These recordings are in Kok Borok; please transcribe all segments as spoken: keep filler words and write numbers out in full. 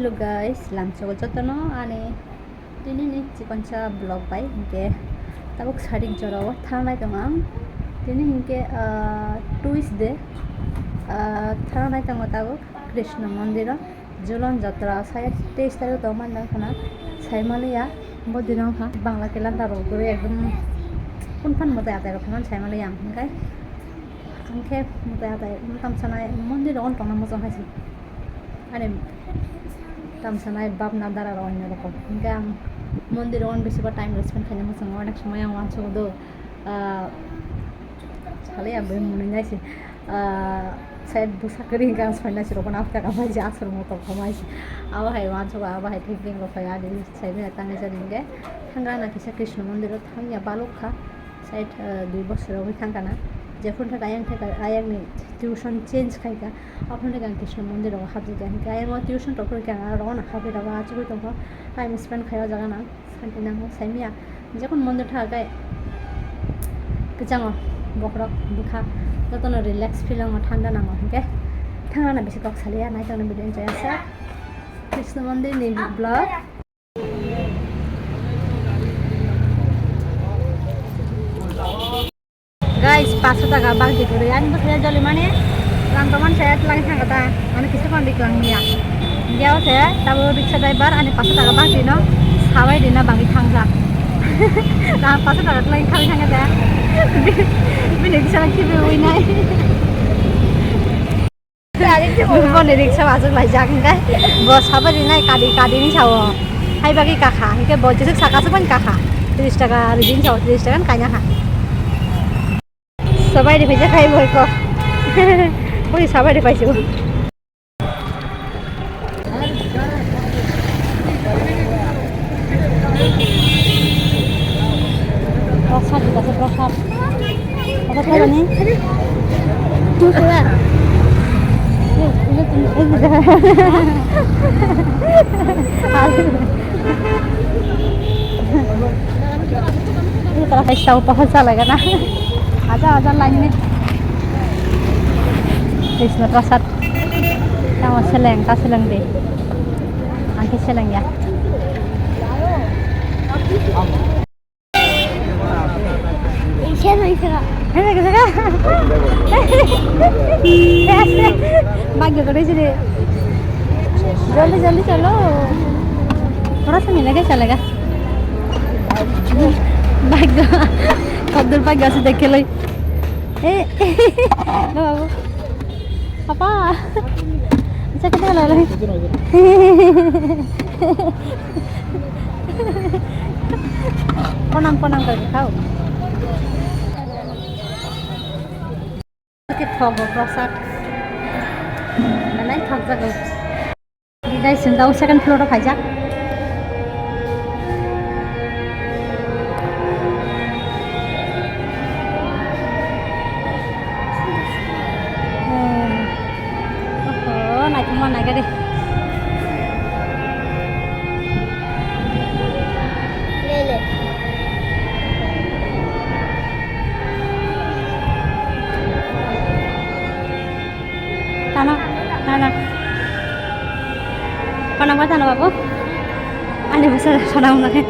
Hello guys, lamsogo jotono ani tinini chikonsa vlog bai hinkhe tabuk sarik jorao thangnai tongo ang. Tini hinkhe, ah, Tuesday, ah, thangnai tongo tabuk Krishna mondiro. Julan jatra saya teis tarik tongmani khana saimaliya. Bo dino kha Bangla calendar rok guri ekdom kunphan mwtai atai rok khana saimaliya ang hinkhe. Angkhe mwtai atai tamsanai mondir rok tongna mojang hai se. Ani tamsanai bab nadara rok oinw rokho. Hinkhe ang mondir rok bisi ba time rok spend khaina mojang onek somoi ang uansukgo do. Ah, sale ang bai mwnwi nai se. Ah, side bwsa kwrwi hinkhe ang soina se rokho nang taka bai je aswrwng motom khamai se. Abo hai uansukgo, abo hai thinking rok phai ani sai manya tangwi jani hinkhe. Thangra na kisa Krishna mondir o thangya balok kha. Side, ah, dui bosor rogwi thangkha na. Jephru thangkha ayang thangkha, ayang ni tuition change khaikha. Aphuru thangkha ang Krishna mondir rogo habjagkha. Hinkhe ayang o tuition rok phurikha ang, aro no habwi rogo achugwi tongkha. Time spend khai o jaga no santi nango, saimanya. Jekon mondir thangkha khe kwchango bokhorok bwkha jotono relax feel nango, thanda nango. Hinkhe thangrana bisi kok saliya, naitokni video enjoy asa. Krishna mondir ni vlog. Guys, paso taka bagdi kwrwi. Ani bwsaya joli mani rang tongmani saya twlang thangkha ta. Ani kisa phan ri twlang ya. Hinkhe o se tabo rickshaw driver ani paso taka bagdi no sabai rina bagwi thangkha. Rang paso taka twlang khawi thangkha ta. Bini kisa khibi ui nai. Boni rickshaw achuk laijak hinkhe bo sabai rinai kadi kadi ni sao. Hai bagwi kakha hinkhe bo jesuk saka se boni kakha. Tris taka rijin sao, tris taka kaina kha. Sabai ri phaijak hai boi ko. Boi sabai ri phaijak. Prasad dikha se prasad. Apa khaibani? Dua. Ini kalau kasih tahu pohon salah kan? Ada, ada lainnya. Krishna Prasad. Tamo seleng, ta seleng de. Angke seleng ya. Seleng saka. Seleng saka. Bhagyo kore jire. Jaldi, jaldi chalo. Thora sa milenge chalega. Bhagyo. Kadur bhagyo ase dekhe loi. Eh. Lo babu. Apa? Bisa kita lagi. Ponang ponang kau kau. Oke, thogo prasad. Nanai thok jago. Guys, chwng tabuk second floor o phaijak. Hmm. Oho, naithokma naikha de. Tano, tano. Panama tano babu. Ani basa sana mungkin.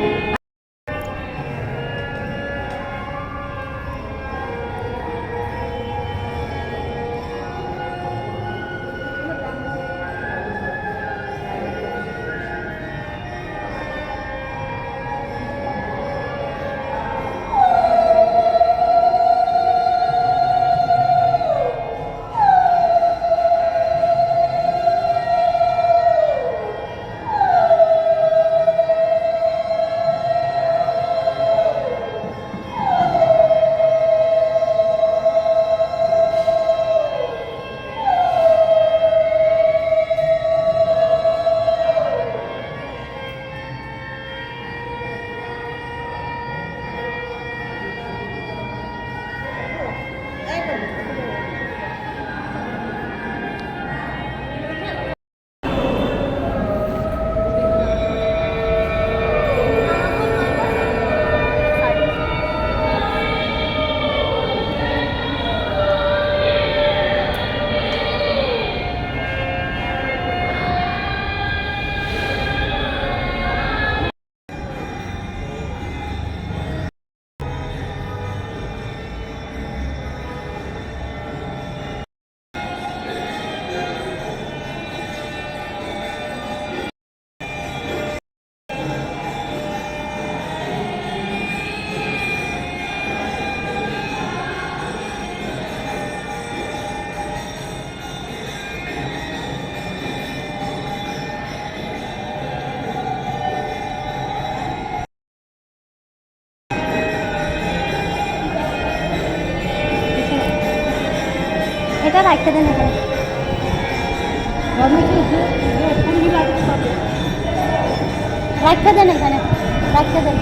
রাখতে দেন এখানে। রাখতে দেন এখানে, রাখতে দেন।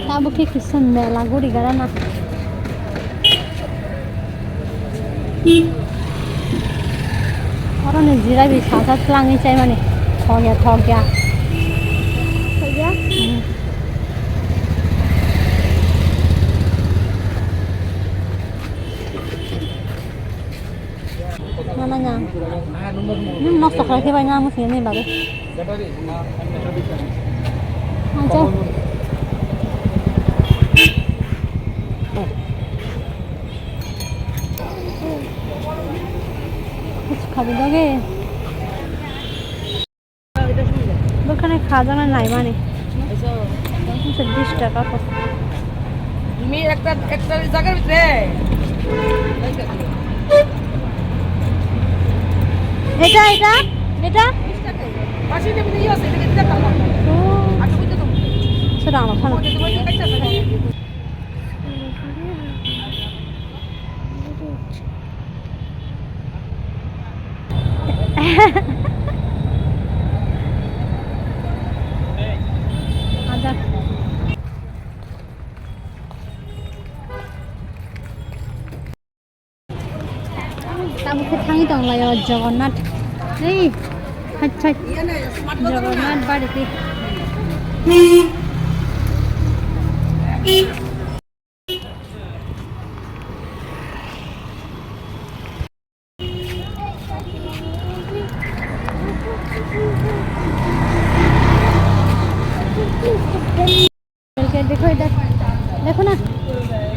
Tabuk khe kisa mela guri gara na. Oro ni jirabi sasa tlangwi chaimani. Thokya, thokya. Thokya? Hmm. Mana nya? Nwng nosto khlai khe bai na, mwsli ni bagwi. Acha. Khabi doge. Bwkhani khajana naimani. Ekso bish taka ko. তুমি একটা, একটা জায়গার ভিতরে এটা, এটা, এটা? পাঁচশো টাকা দিয়ে আছে, এটা কিন্তু একটা না। ও। আচ্ছা, বুঝতে তো। সেটা আমার খানা। ওই যে তোমার একটা আছে। Ada. Tabuk khe thangwi tong lai o Jagannath. Ei, hai, hai. Jagannath bari khe. Dekho, dekho, dekho na.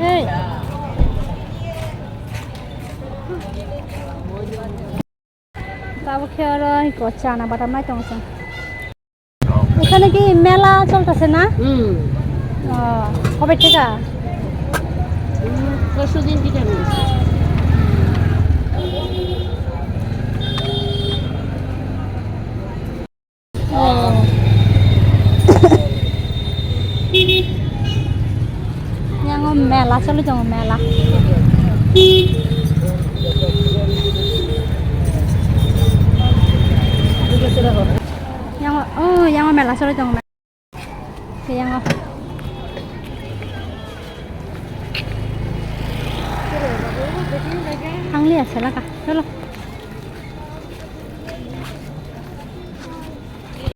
Hey. Tabuk khe oro iko chana batam nai tong chwng. এখানে কি মেলা চলতেছে না? হুম। ও, কবে থেকে? হুম, পরশু দিন থেকে আমি এসেছি। ও। Yang o mela choli tongo, mela. Yang o, oh, yang o mela choli tongo.